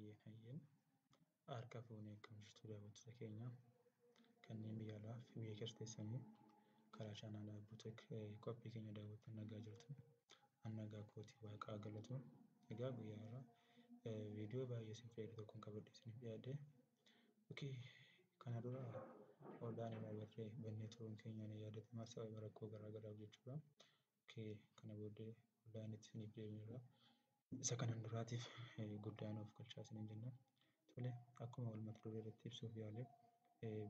Hayyee hayyeen harka fuunee akkam jirtu daawwattoota keenya kanneen biyya alaa fi biyya keessa teessanii karaa chaanaalaa Abbuutek qophii keenya daawwattan nagaa jirtu. An nagaa kooti waaqaa galatu. Egaa guyyaa har'aa viidiyoo baay'ee isin fayyadu tokkoon qabadhee isiniif dhiyaadhe. Okay, kana dura olaan irraa barree bannee turuun keenya ni yaadatama sababa rakkoo garaa garaaf jechuudha. Okay, kana booddee olaan itti isiniif deebineerra. Isa kanan duraatiif guddaa nuuf galchaa isiniin jenna. Tole, akkuma wal mata duree irratti ibsuuf yaale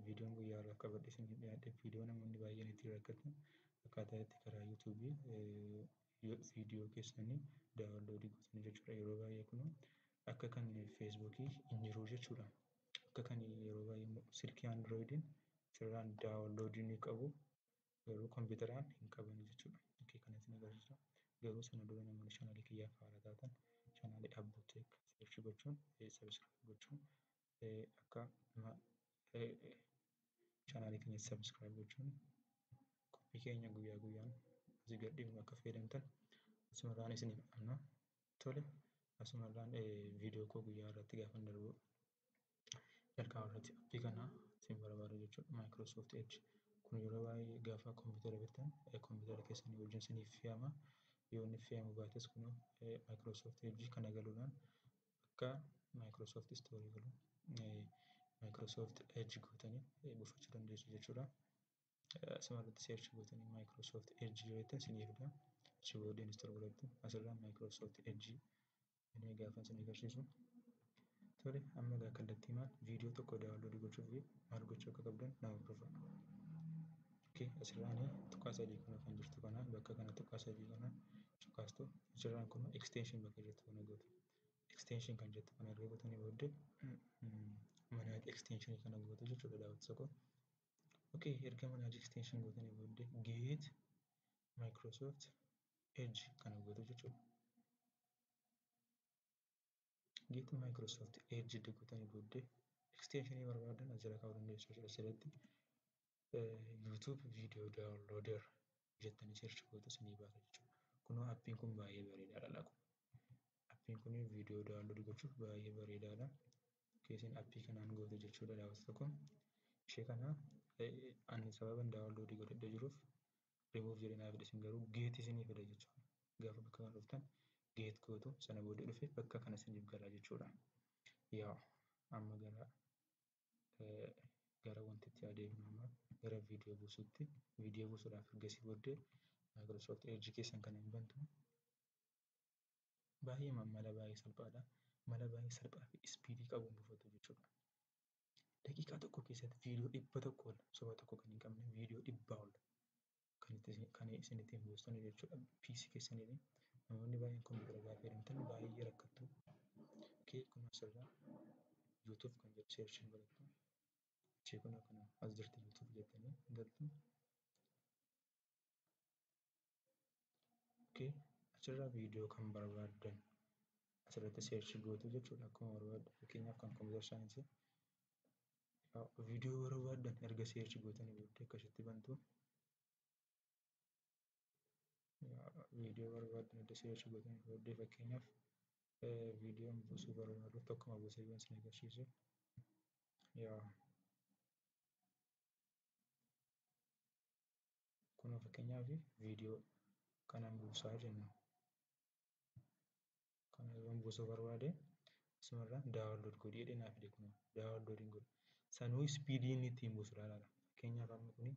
viidiyoon guyyaa har'aaf qabadhee isiniif dhiyaadhe viidiyoo namoonni baay'een ittiin rakkatan akkaataa itti karaa yuutuubii viidiyoo keessanii daawunloodii gootanii jechuudha. Yeroo baay'ee kun akka kan feesbuukii hin jiru jechuudha. Akka kan yeroo baay'ee silkii androoyidiin sirraan daawunloodii ni qabu garuu kompiitaraan hin qaban jechuudha. Okay, kana isin agarsiisa. Garuu sana dura namoonni chaanaalii kiyyaaf haaraa taatan chaanaalii Abbuutek search gochuun subscribe gochuun akka chaanaalii keenya subscribe gochuun qophii keenya guyyaa guyyaan asii gad dhiifnu akka fayyadamtan asumarraan isiniif dhaamna. Tole, asumarraan viidiyoo koo guyyaa irratti gaafan darbu jalqaba irratti appii kana isin barbaadu jechuudha. Microsoft Edge kun yeroo baay'ee gaafa kompiitara bittan kompiitara keessanii wajjin isiniif fe'ama. Yoo inni fe'amu baates kun Microsoft Edge kana galuudhaan bakka Microsoft Store galu Microsoft Edge gootanii buufachuu dandeessu jechuudha. Asuma irratti search gootanii Microsoft Edge yoo jettan isinii fida. Achi booddee install godhattu. Asirraa Microsoft Edge inni gaafa isin agarsiisu. Tole, amma egaa kallattii maal viidiyoo tokko daawunloodii gochuuf maal gochuu akka qabdan nama hordofaa. Okay, asirraan tuqaa sadii kana kan jirtu kana bakka kana tuqaa sadii kana cuqaastu. Asirraan kun extension bakka jirtu kana gootu. Extension kan jettu kana erga gootanii booddee manage extension kana gootu jechuudha daawwattoota koo. Okay, erga manage extension gootanii booddee get Microsoft Edge kana gootu jechuudha. Get Microsoft Edge erga gootanii booddee extensionii barbaadan as jala kaa'uu dandeessu jechuudha. Asirratti YouTube video downloader jettanii search gootu isinii baasa jechuudha. Kunoo appiin kun baay'ee bareedaadha laata. Appiin kun viidiyoo download gochuuf baay'ee bareedaadha. Keessin appii kanaan gootu jechuudha daawwattoota koo. Ishee kana ani sababan download godhadhee jiruuf remove jedhee naa fida, isin garuu get isinii fida jechuudha. Gaafa bakka kana dhuftan get gootu sana booddee dhufee bakka kana isiniif gala jechuudha. Yaa amma gara wantitti adeemnu, amma gara viidiyoo buusuutti. Viidiyoo buusuudhaaf ergasii booddee Microsoft Edge keessan kana hin bantu. Baay'ee mala baay'ee salphaadha. Mala baay'ee salphaa fi ispiidii qabuun buufatu jechuudha. Daqiiqaa tokko keessatti viidiyoo 100 ol, soba tokko kan hin qabne viidiyoo 100 ol kan isin ittiin buustan jechuudha. PC keessaniin namoonni baay'een kompiitara gaafa fayyadamtan baay'ee rakkattu. Okay, kun asirraa YouTube kan jedhu search godhattu. Ishee kun akkana as jirti YouTube jettanii galtu. Okay, achirraa viidiyoo kan barbaaddan asirratti search gootu jechuudha. Akkuma barbaaddan fakkeenyaaf kan computer science viidiyoo barbaaddan erga search gootanii booddee akkasitti bantu. Viidiyoo barbaaddan erga search gootanii booddee fakkeenyaaf viidiyoon buusuu barbaadu tokkuma buusee yoo isin agarsiisu. Yaa kun fakkeenyaaf viidiyoo kanan buusaa jennu. Kana yoon buusuu barbaade asumarraa daawunlood godhee jedhee naa fide kun daawunloodiin godhe. Sanuu ispiidii inni ittiin buusu ilaalaadha. Fakkeenyaaf amma kuni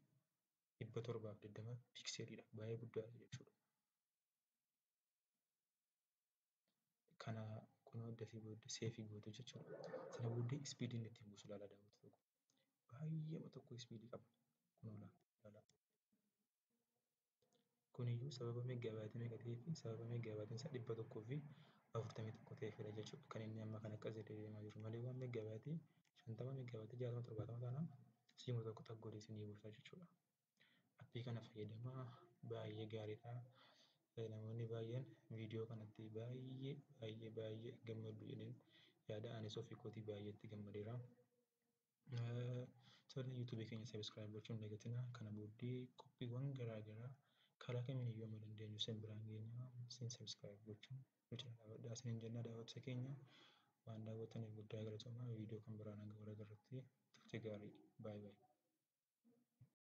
720 piikseeliidha. Baay'ee guddaadha jechuudha. Kana kunoo dafii booddee seefii gootu jechuudha. Sana booddee ispiidii inni ittiin buusu ilaalaa daawwattoota tokko. Baay'ee tokko ispiidii qaba. Kunoo ilaala. Kuniyyuu sababa meeggaabaaytii meeqa ta'eef sababa meeggaabaatiin isaa 141 ta'eefidha jechuudha. Kan inni amma kana akkas jedhee deemaa jiru malee waan meeggaabaatii 50 meeggaabaatii 60 70 taanaan siima tokko takka godhee isinii buusa jechuudha. Appii kana fayyadamaa baay'ee gaariidha. Namoonni baay'een viidiyoo kanatti baay'ee baay'ee baay'ee gammadu jedheen yaada. Anis ofii kootii baay'ee itti gammadeera. Tole, YouTube keenya subscribe gochuun dagatinaa. Kana booddee qophiiwwan garaa garaa karaa kamiin iyyuu amma dandeenyu isin biraan geenya. Isin subscribe gochuun nu cina dhaabadhaa isiniin jenna daawwattoota keenya. Waan daawwattaniif guddaa galatoomaa. Viidiyoo kan biraan hanga wal agarrutti turtii gaarii. Baay'ee baay'ee.